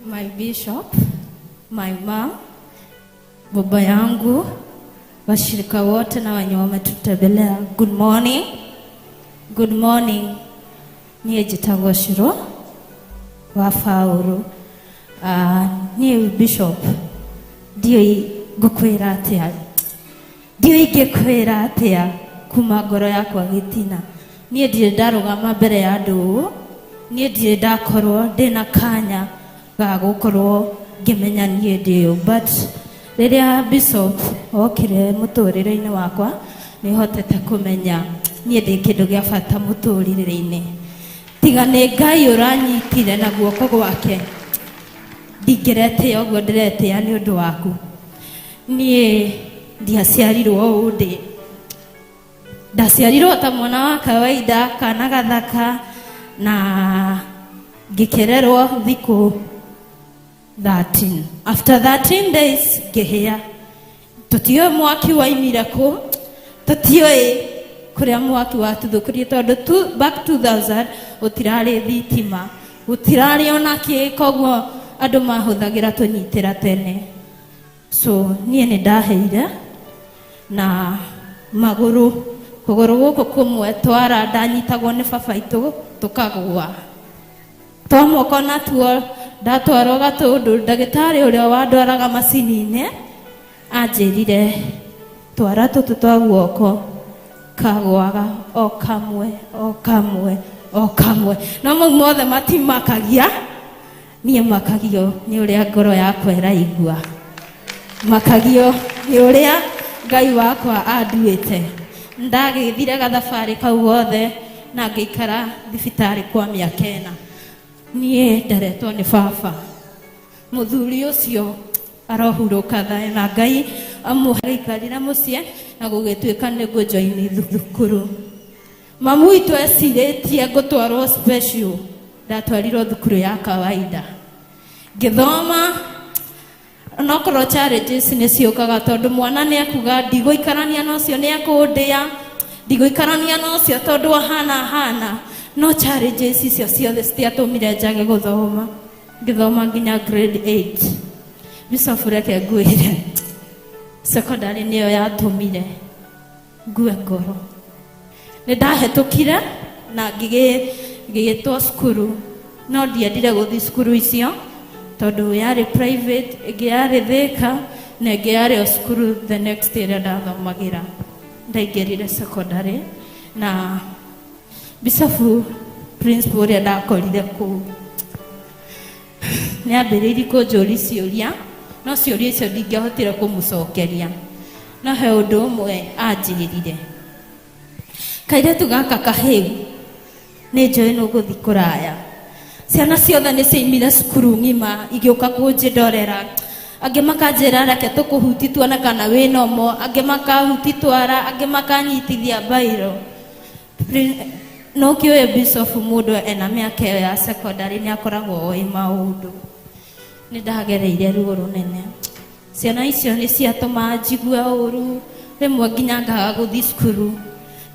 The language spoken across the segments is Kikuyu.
My bishop, my mom, baba yangu, washirika wote na wenye wametutembelea. Good morning. Good morning. Niĩ njĩtagwo Shiro wa Faulu. Niĩ bishop, ndiũĩ ngũkwĩra atĩa, ndiũĩ ingĩkwĩra atĩa kuma ngoro yakwa gĩtina. Niĩ ndirĩ ndarũgama mbere ya andũ ũũ, niĩ ndirĩ ndakorwo ndĩna kanya ga gũkorwo ngĩmenya niĩ ndĩ ũ, but rĩrĩa bishop okire mũtũrĩre-inĩ wakwa, nĩ hotete kũmenya niĩ ndĩ kĩndũ gĩa bata mũtũrĩre-inĩ. Tiga nĩ Ngai ũranyitire na guoko gwake, ndingĩretĩa ũguo ndĩretĩa nĩ ũndũ waku. Niĩ ndiaciarirwo ũũ ndĩ, ndaciarirwo ta mwana wa kawaida, kana gathaka, na ngĩkererwo thikũ 13. After 13 days ngĩhĩa. Tũtiũĩ mwaki waimire kũ, tũtiũĩ kũrĩa mwaki watuthũkĩrie, tondũ tu, back 2000 gũtirarĩ thitima, gũtirarĩ ona kĩ, koguo andũ mahũthagĩra tũnyitĩra tene. So niĩ nĩ ndaheire na magũrũ, kũgũrũ gũkũ kũmwe twara ndanyitagwo nĩ baba itũ tũkagũa, twa moko natuo ndatwarwo Gatũndũ. Ndagĩtarĩ ũrĩa wandwaraga macini-inĩ anjĩrire twara tũtũ twa guoko kagwaga o kamwe o kamwe o kamwe, no mau mothe matimakagia niĩ, makagio nĩ ũrĩa ngoro yakwa ĩraigua, makagio nĩ ũrĩa Ngai wakwa anduĩte. Ndagĩthire gathabarĩ kau gothe na ngĩikara thibitarĩ kwa mĩaka 4. Niĩ nderetwo nĩ baba. Mũthuri ũcio arohurũka thayũ na Ngai amũikarire mũciĩ, na gũgĩtuĩka nĩ ngũjoini thukuru. Mamu witũ ecirĩtie ngũtwarwo special, ndatwarirwo thukuru ya kawaida ngĩthoma. Onokorwo challenges nĩ ciũkaga, tondũ mwana nĩ ekuga ndigũikarania na ũcio, nĩ ekũndĩa, ndigũikarania na ũcio tondũ ahana ahana, no challenges icio ciothe citiatũmire njage gũthoma. Ngĩthoma nginya grade 8. Bishop, reke ngwĩre, secondary nĩyo yatũmire ngue ngoro. Nĩ ndahetũkire na ngĩgĩtwo cukuru, no ndiendire gũthiĩ cukuru icio tondũ yarĩ private, ĩngĩ yarĩ Thĩka na ĩngĩ yarĩ o cukuru the next ĩrĩa ndathomagĩra. Ndaingĩrire secondary na bishop, principal ũrĩa ndakorire kũu nĩ ambĩrĩirie kũnjũria ciũria, no ciũria icio ndingĩahotire kũmũcokeria. No he ũndũ ũmwe anjĩrire: "Kairĩtu gaka kahĩu, nĩ njũĩ nĩ ũgũthiĩ kũraya." Ciana ciothe nĩ ciaimire cukuru ng'ima igĩũka kũnjĩndorera. Angĩ makanjĩra, "Reke tũkũhuti tuone kana wĩ nomo." Angĩ makahuti twara, angĩ makanyitithia mbairo. No kĩũĩ bishop, mũndũ ena mĩaka ĩyo ya secondary nĩ akoragwo oĩ maũndũ. Nĩ ndagereire ruo rũnene. Ciana icio nĩ ciatũma njigue ũru, rĩmwe nginya ngaga gũthiĩ cukuru,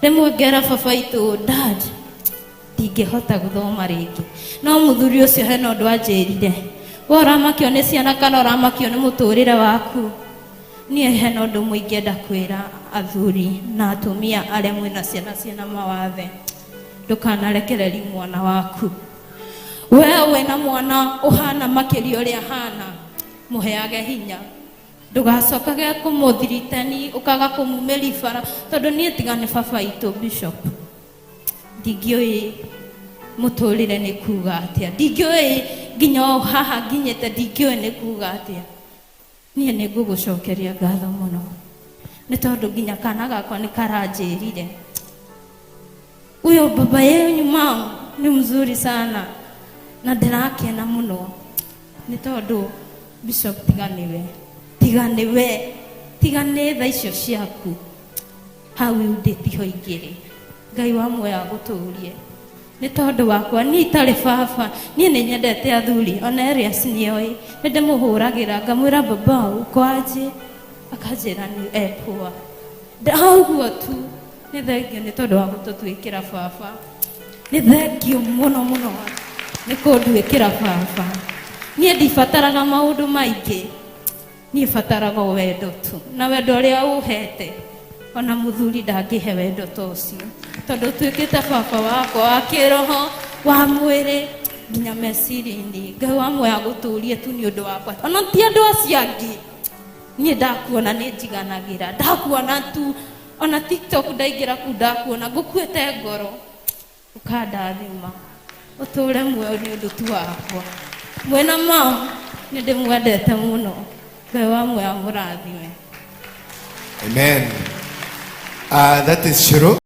rĩmwe ngera baba itũ, "Dad, ndingĩhota gũthoma rĩngĩ." No mũthuri ũcio hena ũndũ anjĩrire: "We ũramakio nĩ ciana kana ũramakio nĩ mũtũrĩre waku?" Niĩ hena ũndũ ũmwe ingĩenda kwĩra athuri na atumia arĩa mwĩna ciana ciĩna mawathe: ndũkanarekererie mwana waku. We wĩna mwana ũhana makĩria ũrĩa ahana, mũheage hinya, ndũgacokage kũmũthiritani, ũkaga kũmumĩria bara, tondũ niĩ tiga nĩ baba itũ bishop, ndingĩũĩ mũtũrĩre nĩ kuga atĩa, ndingĩũĩ nginya o haha nginyĩte, ndingĩũĩ nĩ kuga atĩa. Niĩ nĩ ngũgũcokeria ngatho mũno, nĩ tondũ nginya kana gakwa nĩ karanjĩrire, "Huyo baba yenyu mom ni mzuri sana," na ndĩrakena mũno nĩ tondũ bishop, tiga nĩwe, tiga nĩwe, tiga nĩ tha icio ciaku, hau ndĩ tiho ingĩrĩ. Ngai wa muoyo agũtũrie nĩ tondũ wakwa. Niĩ itarĩ baba, niĩ nĩ nyendete athuri, ona Elias nĩoĩ nĩ ndĩmũhũragĩra ngamwĩra, "Baba, uko aje?" Akanjĩra nĩ epoa ũguo tu. Nĩ thengio nĩ tondũ wa gũtũtuĩkĩra baba, nĩ thengio mũno mũno nĩ kũnduĩkĩra baba. Niĩ ndibataraga maũndũ maingĩ, niĩ bataraga o wendo tu, na wendo ũrĩa ũhete ona mũthuri ndangĩhe wendo ta ũcio, tondũ ũtuĩkĩte baba wakwa wa kĩroho, wa mwĩrĩ, nginya meciria-inĩ. Ngai wa muoyo agũtũrie tu nĩ ũndũ wakwa, ona ti andũ acio angĩ. Niĩ ndakuona nĩ njiganagĩra, ndakuona tu, ona TikTok ndaingĩra kuu ndakuona ngũkuĩte ngoro, ũkandathima ũtũre muoyo nĩ ũndũ tu wakwa. Mwĩna mam, nĩ ndĩmwendete mũno. Ngai wa muoyo amũrathime. Amen. That is Shiro.